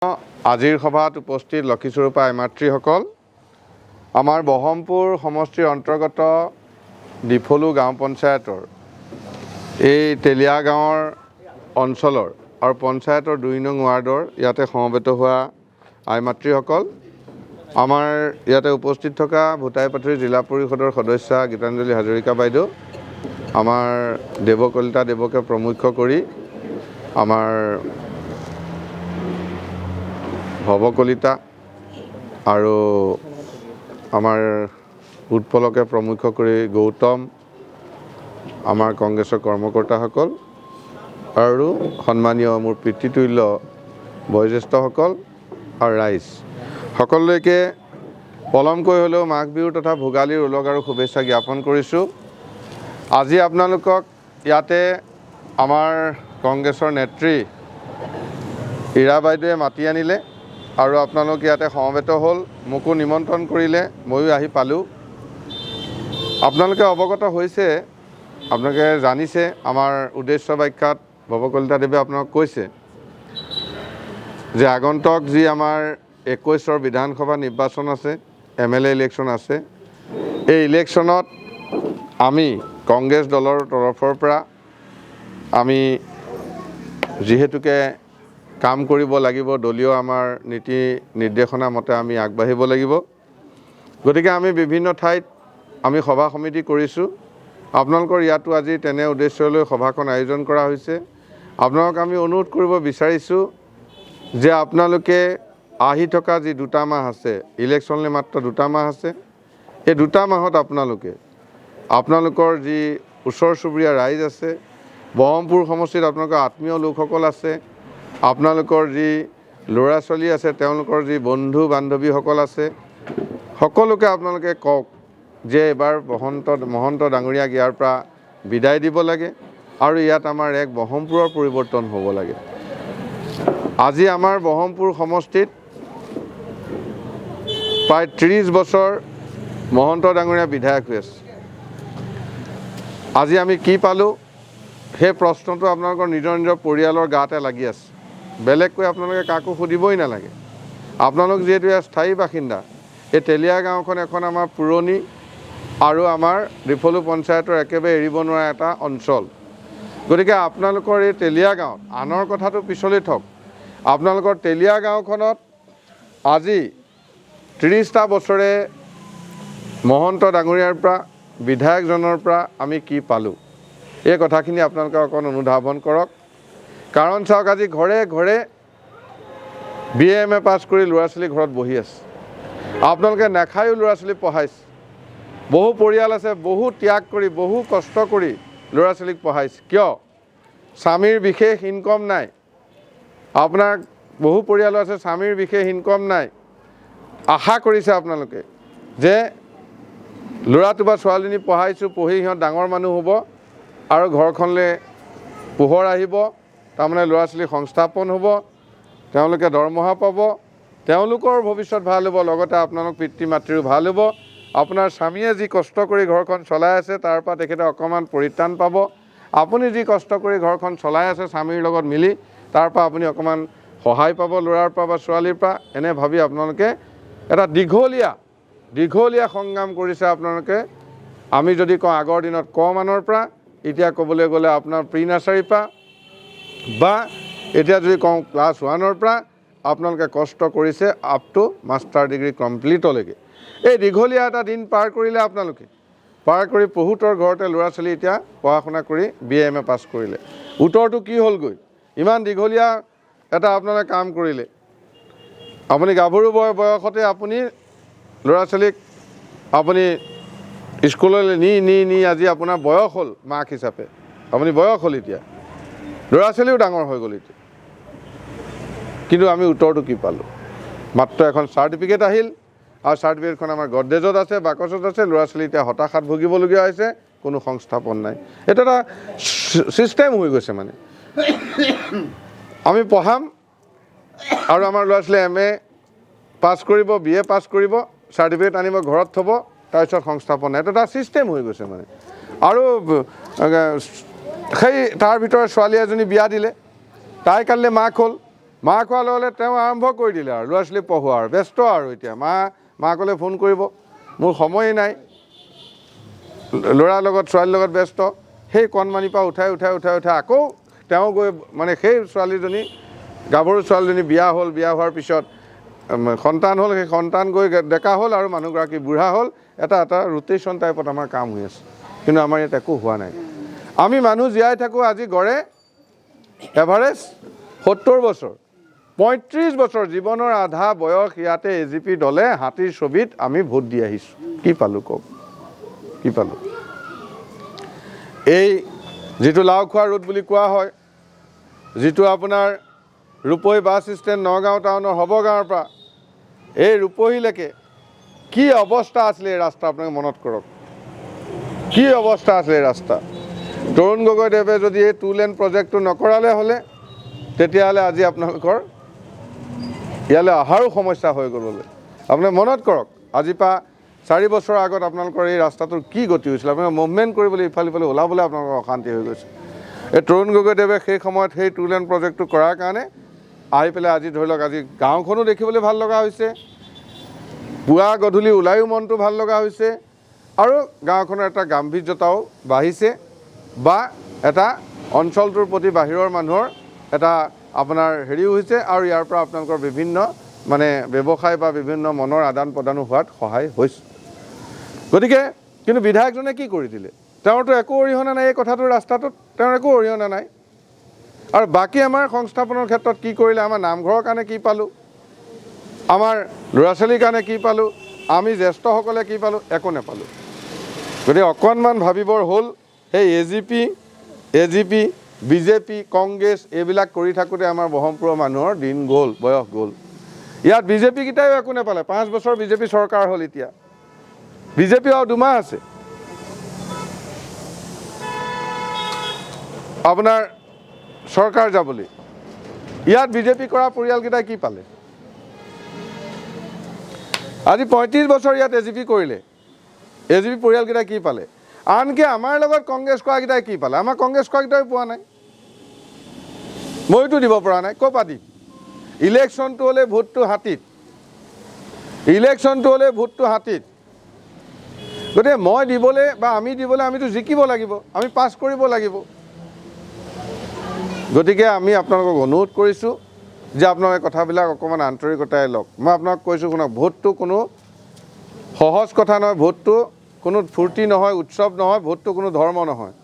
আজিৰ সভাত উপস্থিত লক্ষীস্বৰূপা আই মাতৃসকল, আমাৰ বহৰমপুৰ সমষ্টিৰ অন্তৰ্গত ডিফলু গাঁও পঞ্চায়তৰ এই তেলীয়া গাঁৱৰ অঞ্চলৰ আৰু পঞ্চায়তৰ 2 নং ৱাৰ্ডৰ ইয়াতে সমবেত হোৱা আই মাতৃসকল, আমাৰ ইয়াতে উপস্থিত থকা ভোটাইপাথৰি জিলা পৰিষদৰ সদস্যা গীতাঞ্জলি হাজৰিকা বাইদেউ, আমাৰ দেৱকলিতা দেৱকে প্ৰমুখ্য কৰি আমাৰ ভৱ কলিতা আৰু আমাৰ উৎপলকে প্ৰমুখ্য কৰি গৌতম, আমাৰ কংগ্ৰেছৰ কৰ্মকৰ্তাসকল আৰু সন্মানীয় মোৰ পিতৃতুল্য বয়োজ্যেষ্ঠসকল আৰু ৰাইজ সকলোলৈকে পলমকৈ হ'লেও মাঘ বিহুৰ তথা ভোগালীৰ ওলগ আৰু শুভেচ্ছা জ্ঞাপন কৰিছোঁ। আজি আপোনালোকক ইয়াতে আমাৰ কংগ্ৰেছৰ নেত্ৰী ইৰা বাইদেৱে মাতি আনিলে আৰু আপোনালোক ইয়াতে সমবেত হ'ল, মোকো নিমন্ত্ৰণ কৰিলে, ময়ো আহি পালোঁ। আপোনালোকে অৱগত হৈছে, আপোনালোকে জানিছে আমাৰ উদ্দেশ্য ব্যাখ্যাত ভৱ কলিতাদেৱে আপোনাক কৈছে যে আগন্তুক যি আমাৰ 21ৰ বিধানসভা নিৰ্বাচন আছে, এম এল এ ইলেকশ্যন আছে, এই ইলেকশ্যনত আমি কংগ্ৰেছ দলৰ তৰফৰ পৰা আমি যিহেতুকে কাম কৰিব লাগিব, দলীয় আমাৰ নীতি নিৰ্দেশনা মতে আমি আগবাঢ়িব লাগিব। গতিকে আমি বিভিন্ন ঠাইত আমি সভা সমিতি কৰিছোঁ। আপোনালোকৰ ইয়াতো আজি তেনে উদ্দেশ্যলৈ সভাখন আয়োজন কৰা হৈছে। আপোনালোক আমি অনুৰোধ কৰিব বিচাৰিছোঁ যে আপোনালোকে আহি থকা যি 2টা মাহ আছে, ইলেকশ্যনলৈ মাত্ৰ 2টা মাহ আছে, এই 2টা মাহত আপোনালোকে আপোনালোকৰ যি ওচৰ চুবুৰীয়া ৰাইজ আছে, বহৰমপুৰ সমষ্টিত আপোনালোকৰ আত্মীয় লোকসকল আছে, আপোনালোকৰ যি ল'ৰা ছোৱালী আছে, তেওঁলোকৰ যি বন্ধু বান্ধৱীসকল আছে, সকলোকে আপোনালোকে কওক যে এইবাৰ মহন্ত ডাঙৰীয়াক ইয়াৰ পৰা বিদায় দিব লাগে আৰু ইয়াত আমাৰ এক বহৰমপুৰৰ পৰিৱৰ্তন হ'ব লাগে। আজি আমাৰ বহৰমপুৰ সমষ্টিত প্ৰায় 30 বছৰ মহন্ত ডাঙৰীয়া বিধায়ক হৈ আছে। আজি আমি কি পালোঁ সেই প্ৰশ্নটো আপোনালোকৰ নিজৰ নিজৰ পৰিয়ালৰ গাতে লাগি আছে, বেলেগকৈ আপোনালোকে কাকো সুধিবই নালাগে। আপোনালোক যিহেতু ইয়াৰ স্থায়ী বাসিন্দা, এই তেলীয়া গাঁওখন এখন আমাৰ পুৰণি আৰু আমাৰ ডিফলু পঞ্চায়তৰ একেবাৰে এৰিব নোৱাৰা এটা অঞ্চল। গতিকে আপোনালোকৰ এই তেলীয়া গাঁৱত আনৰ কথাটো পিছলৈ থওক, আপোনালোকৰ তেলীয়া গাঁওখনত আজি 30টা বছৰে মহন্ত ডাঙৰীয়াৰ পৰা, বিধায়কজনৰ পৰা আমি কি পালোঁ, এই কথাখিনি আপোনালোকে অকণ অনুধাৱন কৰক। কাৰণ চাওক, আজি ঘৰে ঘৰে বি এ এম এ পাছ কৰি ল'ৰা ছোৱালী ঘৰত বহি আছে। আপোনালোকে নাখায়ো ল'ৰা ছোৱালী পঢ়াইছে। বহু পৰিয়াল আছে বহু ত্যাগ কৰি, বহু কষ্ট কৰি ল'ৰা ছোৱালীক পঢ়াইছে। কিয়? স্বামীৰ বিশেষ ইনকম নাই। আপোনাৰ বহু পৰিয়ালো আছে স্বামীৰ বিশেষ ইনকম নাই। আশা কৰিছে আপোনালোকে যে ল'ৰাটো বা ছোৱালীজনী পঢ়াইছোঁ, পঢ়ি সিহঁত ডাঙৰ মানুহ হ'ব আৰু ঘৰখনলৈ পোহৰ আহিব, তাৰমানে ল'ৰা ছোৱালী সংস্থাপন হ'ব, তেওঁলোকে দৰমহা পাব, তেওঁলোকৰ ভৱিষ্যত ভাল হ'ব, লগতে আপোনালোক পিতৃ মাতৃৰো ভাল হ'ব। আপোনাৰ স্বামীয়ে যি কষ্ট কৰি ঘৰখন চলাই আছে তাৰ পৰা তেখেতে অকণমান পৰিত্ৰাণ পাব। আপুনি যি কষ্ট কৰি ঘৰখন চলাই আছে স্বামীৰ লগত মিলি, তাৰ পৰা আপুনি অকণমান সহায় পাব ল'ৰাৰ পৰা বা ছোৱালীৰ পৰা। এনে ভাবি আপোনালোকে এটা দীঘলীয়া দীঘলীয়া সংগ্ৰাম কৰিছে আপোনালোকে। আমি যদি কওঁ আগৰ দিনত ক মানৰ পৰা, এতিয়া ক'বলৈ গ'লে আপোনাৰ প্ৰি নাৰ্চাৰীৰ পৰা বা এতিয়া যদি কওঁ ক্লাছ 1ৰ পৰা আপোনালোকে কষ্ট কৰিছে আপ টু মাষ্টাৰ ডিগ্ৰী কমপ্লিটলৈকে। এই দীঘলীয়া এটা দিন পাৰ কৰিলে আপোনালোকে, পাৰ কৰি বহুতৰ ঘৰতে ল'ৰা ছোৱালী এতিয়া পঢ়া শুনা কৰি বি এ এম এ পাছ কৰিলে। উত্তৰটো কি হ'লগৈ? ইমান দীঘলীয়া এটা আপোনালোকে কাম কৰিলে, আপুনি গাভৰু বয়সতে আপুনি ল'ৰা ছোৱালীক আপুনি স্কুললৈ নি নি নি আজি আপোনাৰ বয়স হ'ল, মাক হিচাপে আপুনি বয়স হ'ল, এতিয়া ল'ৰা ছোৱালীও ডাঙৰ হৈ গ'ল এতিয়া, কিন্তু আমি উত্তৰটো কি পালোঁ? মাত্ৰ এখন চাৰ্টিফিকেট আহিল আৰু চাৰ্টিফিকেটখন আমাৰ গডৰেজত আছে, বাকচত আছে। ল'ৰা ছোৱালী এতিয়া হতাশাত ভুগিবলগীয়া হৈছে, কোনো সংস্থাপন নাই। এইটো এটা ছিষ্টেম হৈ গৈছে। মানে আমি পঢ়াম আৰু আমাৰ ল'ৰা ছোৱালীয়ে এম এ পাছ কৰিব, বি এ পাছ কৰিব, চাৰ্টিফিকেট আনিব, ঘৰত থ'ব, তাৰপিছত সংস্থাপন নাই। এইটো এটা ছিষ্টেম হৈ গৈছে মানে। আৰু সেই তাৰ ভিতৰত ছোৱালী এজনী বিয়া দিলে, তাই কাইলৈ মাক হ'ল, মাক হোৱাৰ লগে লগে তেওঁ আৰম্ভ কৰি দিলে আৰু ল'ৰা ছোৱালী পঢ়োৱা আৰু ব্যস্ত আৰু এতিয়া মাকলৈ ফোন কৰিব, মোৰ সময়েই নাই, ল'ৰাৰ লগত ছোৱালীৰ লগত ব্যস্ত। সেই কণমানিৰ পৰা উঠাই উঠাই উঠাই উঠাই আকৌ তেওঁ গৈ মানে সেই ছোৱালীজনী, গাভৰু ছোৱালীজনী বিয়া হ'ল, বিয়া হোৱাৰ পিছত সন্তান হ'ল, সেই সন্তান গৈ ডেকা হ'ল আৰু মানুহগৰাকী বুঢ়া হ'ল। এটা এটা ৰোটেশ্যন টাইপত আমাৰ কাম হৈ আছে, কিন্তু আমাৰ ইয়াত একো হোৱা নাই। আমি মানুহ জীয়াই থাকোঁ আজি গড়ে এভাৰেজ 70 বছৰ, 35 বছৰ জীৱনৰ আধা বয়স ইয়াতে এ জি পি দলে হাতীৰ ছবিত আমি ভোট দি আহিছোঁ। কি পালোঁ কওক, কি পালোঁ? এই যিটো লাওখোৱা ৰোড বুলি কোৱা হয়, যিটো আপোনাৰ ৰূপহী বাছ ষ্টেণ্ড নগাঁও টাউনৰ হবগাঁৱৰ পৰা এই ৰূপহীলৈকে কি অৱস্থা আছিলে এই ৰাস্তা, আপোনালোকে মনত কৰক কি অৱস্থা আছিলে এই ৰাস্তা। তৰুণ গগৈদেৱে যদি এই টু লেন প্ৰজেক্টটো নকৰালে হ'লে তেতিয়াহ'লে আজি আপোনালোকৰ ইয়ালৈ অহাৰো সমস্যা হৈ গ'ল হ'লে। আপোনালোকে মনত কৰক আজিৰ পৰা 4 বছৰৰ আগত আপোনালোকৰ এই ৰাস্তাটোৰ কি গতি হৈছিলে। আপোনালোকে মুভমেণ্ট কৰিবলৈ ইফালে ইফালে ওলাবলৈ আপোনালোকৰ অশান্তি হৈ গৈছে। এই তৰুণ গগৈদেৱে সেই সময়ত সেই টু লেন প্ৰজেক্টটো কৰাৰ কাৰণে আহি পেলাই আজি ধৰি লওক আজি গাঁওখনো দেখিবলৈ ভাল লগা হৈছে, পুৱা গধূলি ওলায়ো মনটো ভাল লগা হৈছে আৰু গাঁওখনৰ এটা গাম্ভীৰ্যতাও বাঢ়িছে বা এটা অঞ্চলটোৰ প্ৰতি বাহিৰৰ মানুহৰ এটা আপোনাৰ হেৰিও হৈছে আৰু ইয়াৰ পৰা আপোনালোকৰ বিভিন্ন মানে ব্যৱসায় বা বিভিন্ন মনৰ আদান প্ৰদানো হোৱাত সহায় হৈছে। গতিকে কিন্তু বিধায়কজনে কি কৰি দিলে? তেওঁৰতো একো অৰিহণা নাই এই কথাটোৰ, ৰাস্তাটোত তেওঁৰ একো অৰিহণা নাই। আৰু বাকী আমাৰ সংস্থাপনৰ ক্ষেত্ৰত কি কৰিলে? আমাৰ নামঘৰৰ কাৰণে কি পালোঁ, আমাৰ ল'ৰা ছোৱালীৰ কাৰণে কি পালোঁ, আমি জ্যেষ্ঠসকলে কি পালোঁ, একো নাপালোঁ। গতিকে অকণমান ভাবিবৰ হ'ল। সেই A G P, BJP, Congress এইবিলাক কৰি থাকোঁতে আমাৰ ব্ৰহ্মপুৰৰ মানুহৰ দিন গ'ল, বয়স গ'ল। ইয়াত বিজেপিকেইটাইও একো নাপালে। 5 বছৰ বিজেপি চৰকাৰ হ'ল, এতিয়া বিজেপি আৰু 2 মাহ আছে। আপোনাৰ চৰকাৰ যাবলৈ ইয়াত বিজেপি কৰা পৰিয়ালকেইটাই কি পালে? আজি 35 বছৰ ইয়াত এ জি পি কৰিলে, এ জি পি পৰিয়ালকেইটাই কি পালে? আনকি আমাৰ লগত কংগ্ৰেছ কৰাকেইটাই কি পালে? আমাৰ কংগ্ৰেছ কৰাকেইটাই পোৱা নাই, ময়োতো দিব পৰা নাই, ক'ৰ পৰা দিম? ইলেকশ্যনটো হ'লে ভোটটো হাতীত, ইলেকশ্যনটো হ'লে ভোটটো হাতীত। গতিকে মই দিবলৈ বা আমি দিবলৈ আমিতো জিকিব লাগিব, আমি পাছ কৰিব লাগিব। গতিকে আমি আপোনালোকক অনুৰোধ কৰিছোঁ যে আপোনালোকে কথাবিলাক অকণমান আন্তৰিকতাৰে লওক। মই আপোনাক কৈছোঁ শুনক, ভোটটো কোনো সহজ কথা নহয়, ভোটটো কোনো ফূৰ্তি নহয়, উৎসৱ নহয়, ভোটটো কোনো ধৰ্ম নহয়।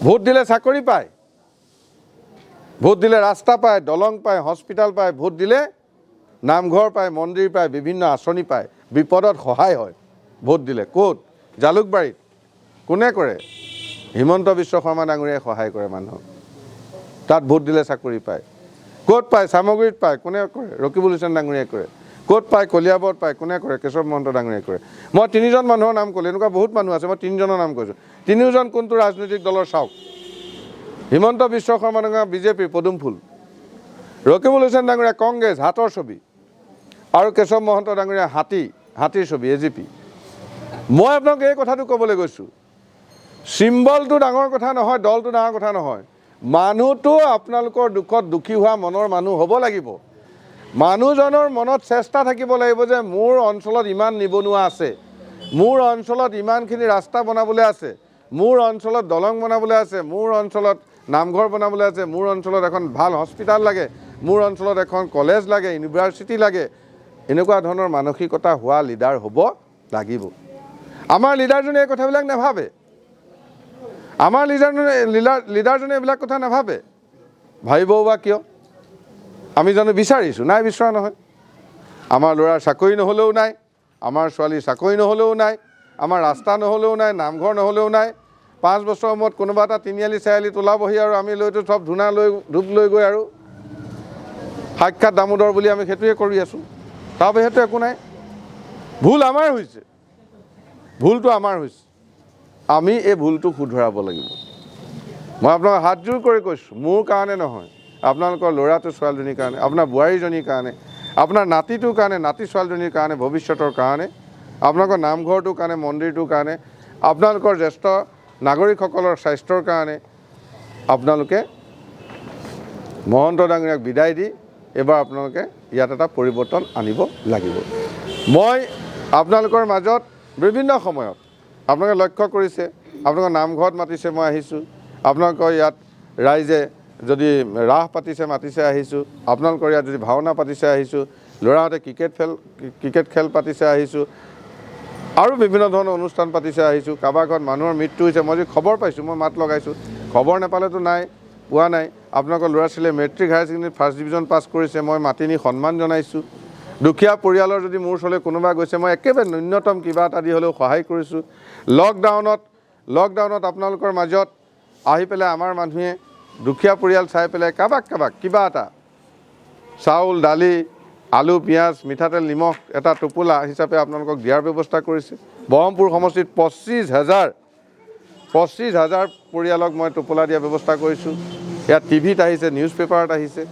ভোট দিলে চাকৰি পায়, ভোট দিলে ৰাস্তা পায়, দলং পায়, হস্পিটেল পায়, ভোট দিলে নামঘৰ পায়, মন্দিৰ পায়, বিভিন্ন আঁচনি পায়, বিপদত সহায় হয়। ভোট দিলে ক'ত? জালুকবাৰীত। কোনে কৰে? হিমন্ত বিশ্ব শৰ্মা ডাঙৰীয়াই সহায় কৰে মানুহক। তাত ভোট দিলে চাকৰি পায়। ক'ত পায়? চামগুৰিত পায়। কোনে কৰে? ৰকিবুল হুছেইন ডাঙৰীয়াই কৰে। ক'ত পায়? কলিয়াবৰত পায়। কোনে কৰে? কেশৱ মহন্ত ডাঙৰীয়াই কৰে। মই 3জন মানুহৰ নাম ক'লোঁ, এনেকুৱা বহুত মানুহ আছে, মই 3জনৰ নাম কৈছোঁ। তিনিওজন কোনটো ৰাজনৈতিক দলৰ চাওক। হিমন্ত বিশ্ব শৰ্মা ডাঙৰীয়া বিজেপিৰ পদুম ফুল, ৰকিবুল হুছেইন ডাঙৰীয়া কংগ্ৰেছ হাতৰ ছবি, আৰু কেশৱ মহন্ত ডাঙৰীয়া হাতী, হাতীৰ ছবি, এ জি পি। মই আপোনাক এই কথাটো ক'বলৈ গৈছোঁ, চিম্বলটো ডাঙৰ কথা নহয়, দলটো ডাঙৰ কথা নহয়, মানুহটো আপোনালোকৰ দুখত দুখী হোৱা মনৰ মানুহ হ'ব লাগিব। মানুহজনৰ মনত চেষ্টা থাকিব লাগিব যে মোৰ অঞ্চলত ইমান নিবনুৱা আছে, মোৰ অঞ্চলত ইমানখিনি ৰাস্তা বনাবলৈ আছে, মোৰ অঞ্চলত দলং বনাবলৈ আছে, মোৰ অঞ্চলত নামঘৰ বনাবলৈ আছে, মোৰ অঞ্চলত এখন ভাল হস্পিটেল লাগে, মোৰ অঞ্চলত এখন কলেজ লাগে, ইউনিভাৰ্চিটি লাগে। এনেকুৱা ধৰণৰ মানসিকতা হোৱা লিডাৰ হ'ব লাগিব। আমাৰ লিডাৰজনে এই কথাবিলাক নাভাবে, আমাৰ লিডাৰজনে এইবিলাক কথা নাভাবে। ভাবিবও বা কিয়? আমি জানো বিচাৰিছোঁ? নাই বিচৰা নহয়। আমাৰ ল'ৰাৰ চাকৰি নহ'লেও নাই, আমাৰ ছোৱালীৰ চাকৰি নহ'লেও নাই, আমাৰ ৰাস্তা নহ'লেও নাই, নামঘৰ নহ'লেও নাই। 5 বছৰৰ মূৰত কোনোবা এটা তিনিআলি চাৰিআলিত ওলাবহি আৰু আমি লৈতো চব ধূনা লৈ ধূপ লৈ গৈ আৰু সাক্ষাৎ দামোদৰ বুলি আমি সেইটোৱে কৰি আছোঁ। তাৰ বাহিৰেতো একো নাই। ভুল আমাৰ হৈছে, ভুলটো আমাৰ হৈছে, আমি এই ভুলটো শুধৰাব লাগিব। মই আপোনাক হাতযোৰ কৰি কৈছোঁ, মোৰ কাৰণে নহয়, আপোনালোকৰ ল'ৰাটো ছোৱালীজনীৰ কাৰণে, আপোনাৰ বোৱাৰীজনীৰ কাৰণে, আপোনাৰ নাতিটোৰ কাৰণে, নাতি ছোৱালীজনীৰ কাৰণে, ভৱিষ্যতৰ কাৰণে, আপোনালোকৰ নামঘৰটোৰ কাৰণে, মন্দিৰটোৰ কাৰণে, আপোনালোকৰ জ্যেষ্ঠ নাগৰিকসকলৰ স্বাস্থ্যৰ কাৰণে আপোনালোকে মহন্ত ডাঙৰীয়াক বিদায় দি এইবাৰ আপোনালোকে ইয়াত এটা পৰিৱৰ্তন আনিব লাগিব। মই আপোনালোকৰ মাজত বিভিন্ন সময়ত আপোনালোকে লক্ষ্য কৰিছে, আপোনালোকৰ নামঘৰত মাতিছে মই আহিছোঁ, আপোনালোকৰ ইয়াত ৰাইজে যদি ৰাস পাতিছে মাতিছে আহিছোঁ, আপোনালোকৰ ইয়াত যদি ভাওনা পাতিছে আহিছোঁ, ল'ৰাহঁতে ক্ৰিকেট খেল পাতিছে আহিছোঁ, আৰু বিভিন্ন ধৰণৰ অনুষ্ঠান পাতিছে আহিছোঁ, কাৰোবাৰ ঘৰত মানুহৰ মৃত্যু হৈছে মই যদি খবৰ পাইছোঁ মই মাত লগাইছোঁ, খবৰ নাপালেতো নাই, পোৱা নাই। আপোনালোকৰ ল'ৰা ছোৱালীয়ে matric higher secondary first division pass কৰিছে, মই মাতি নি সন্মান জনাইছোঁ। দুখীয়া পৰিয়ালৰ যদি মোৰ ওচৰলৈ কোনোবা গৈছে মই একেবাৰে ন্যূনতম কিবা এটা দি হ'লেও সহায় কৰিছোঁ। লকডাউনত আপোনালোকৰ মাজত আহি পেলাই আমাৰ মানুহে দুখীয়া পৰিয়াল চাই পেলাই কাৰোবাক কাৰোবাক কিবা এটা চাউল, দালি, আলু, পিঁয়াজ, মিঠাতেল, নিমখ এটা টোপোলা হিচাপে আপোনালোকক দিয়াৰ ব্যৱস্থা কৰিছে। বহৰমপুৰ সমষ্টিত 25,000 পৰিয়ালক মই টোপোলা দিয়াৰ ব্যৱস্থা কৰিছোঁ। ইয়াত টিভিত আহিছে, নিউজ পেপাৰত আহিছে,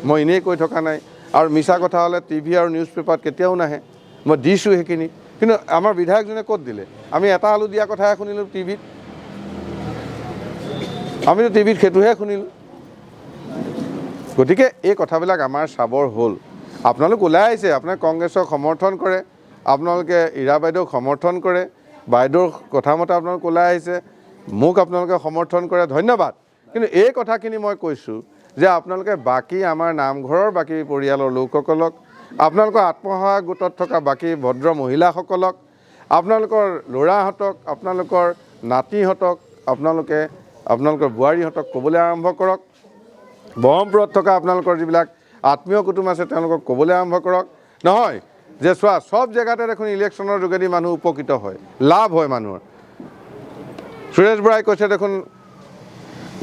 মই এনেই কৈ থকা নাই। আৰু মিছা কথা হ'লে টিভি আৰু নিউজ পেপাৰত কেতিয়াও নাহে, মই দিছোঁ সেইখিনি। কিন্তু আমাৰ বিধায়কজনে ক'ত দিলে? আমি এটা আলু দিয়া কথাহে শুনিলোঁ টিভিত, আমিতো টিভিত সেইটোহে শুনিলোঁ। গতিকে এই কথাবিলাক আমাৰ চাবৰ হ'ল। আপোনালোক ওলাই আহিছে, আপোনালোকে কংগ্ৰেছক সমৰ্থন কৰে, আপোনালোকে ইৰা বাইদেউক সমৰ্থন কৰে, বাইদেউৰ কথা মতে আপোনালোক ওলাই আহিছে, মোক আপোনালোকে সমৰ্থন কৰে, ধন্যবাদ। কিন্তু এই কথাখিনি মই কৈছোঁ যে আপোনালোকে বাকী আমাৰ নামঘৰৰ বাকী পৰিয়ালৰ লোকসকলক, আপোনালোকৰ আত্মসহায়ক গোটত থকা বাকী ভদ্ৰ মহিলাসকলক, আপোনালোকৰ ল'ৰাহঁতক, আপোনালোকৰ নাতিহঁতক, আপোনালোকে আপোনালোকৰ বোৱাৰীহঁতক ক'বলৈ আৰম্ভ কৰক। বহৰমপুৰত থকা আপোনালোকৰ যিবিলাক আত্মীয় কুটুম আছে তেওঁলোকক ক'বলৈ আৰম্ভ কৰক। নহয় যে চোৱা চব জেগাতে দেখোন ইলেকশ্যনৰ যোগেদি মানুহ উপকৃত হয়, লাভ হয় মানুহৰ। সুৰেশ বৰাই কৈছে দেখোন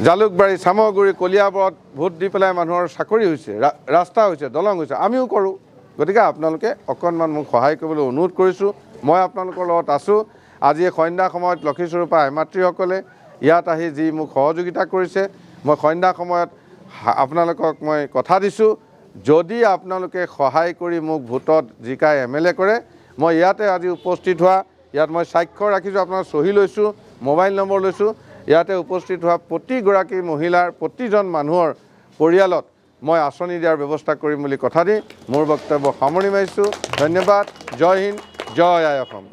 জালুকবাৰী, চামগুৰি, কলিয়াবৰত ভোট দি পেলাই মানুহৰ চাকৰি হৈছে, ৰাস্তা হৈছে, দলং হৈছে, আমিও কৰোঁ। গতিকে আপোনালোকে অকণমান মোক সহায় কৰিবলৈ অনুৰোধ কৰিছোঁ। মই আপোনালোকৰ লগত আছোঁ। আজি সন্ধ্যা সময়ত লক্ষীস্বৰূপা আইমাতৃসকলে ইয়াত আহি যি মোক সহযোগিতা কৰিছে, মই সন্ধ্যা সময়ত আপোনালোকক মই কথা দিছোঁ, যদি আপোনালোকে সহায় কৰি মোক ভোটত জিকাই এম এল এ কৰে, মই ইয়াতে আজি উপস্থিত হোৱা, ইয়াত মই স্বাক্ষৰ ৰাখিছোঁ, আপোনাৰ চহী লৈছোঁ, মোবাইল নম্বৰ লৈছোঁ, ইয়াতে উপস্থিত হোৱা প্ৰতিগৰাকী মহিলাৰ, প্ৰতিজন মানুহৰ পৰিয়ালত মই আঁচনি দিয়াৰ ব্যৱস্থা কৰিম বুলি কথা দি মোৰ বক্তব্য সামৰণি মাৰিছোঁ। ধন্যবাদ। জয় হিন্দ, জয় আই অসম।